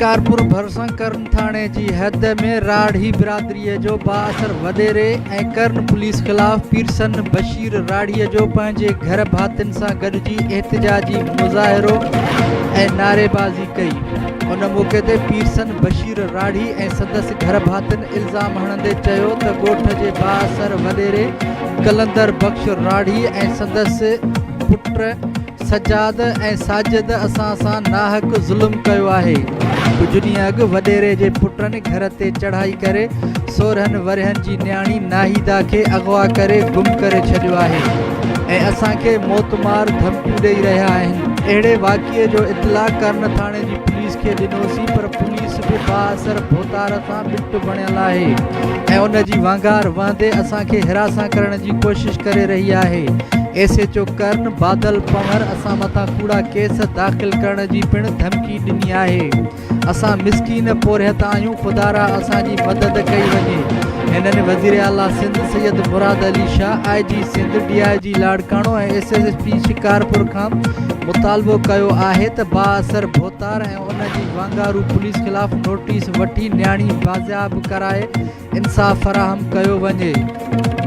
شڪارپور ڀرسان ڪرن ٿاڻي جي حد ۾ راڙهي برادريء جو بااثر وڏيري ۽ ڪرن پوليس خلاف پيرسن بشير راڙهي جو پنهنجي گهر ڀاتين سان گڏجي احتجاجي مظاهرو ۽ نعريبازي ڪئي. ان موقعي تي پيرسن بشير راڙهي ۽ سندس گهر ڀاتين الزام هڻندي چيو ته ڳوٺ جي بااثر وڏيري قلندر بخش راڙهي ۽ سندس پٽ سجاد ۽ ساجد اسان سان ناحق ظلم ڪيو آهي. ڪجهه ڏينهن اڳ وڏيري جي پٽن گهر تي چڙهائي ڪري 16 ورهين جي نياڻي ناهيدا کي اغوا ڪري گم ڪري ڇڏيو آهي ۽ اسان کي موتمار ڌمڪيون ڏئي رهيا آهن. اهڙي واقعي جو اطلاع ڪرن ٿاڻي جي پوليس کي ڏنوسين پر پوليس به بااثر ڀوتار سان ٻٽ بڻيل آهي ۽ ان جي وانگار وهندي اسان کي هراسان ڪرڻ جي ڪوشش ڪري رهي آهي. ايس ايڇ او ڪرن بادل پنهور اسان مٿان ڪوڙا ڪيس داخل ڪرڻ جي پڻ ڌمڪي ڏني آهي. اسان مسڪين پورهيت آهيون خدارا اسان جي مدد ڪئي وڃي. هنن وزيراعليٰ Sindh Syed Murad Ali Shah, I G Sindh, D I G Larkana ۽ S S P Shikarpur کان مطالبو ڪيو آهي ته بااثر ڀوتار ۽ ان جي وانگارو پوليس خلاف نوٽيس وٺي نياڻي بازياب ڪرائي انصاف فراهم ڪيو وڃي.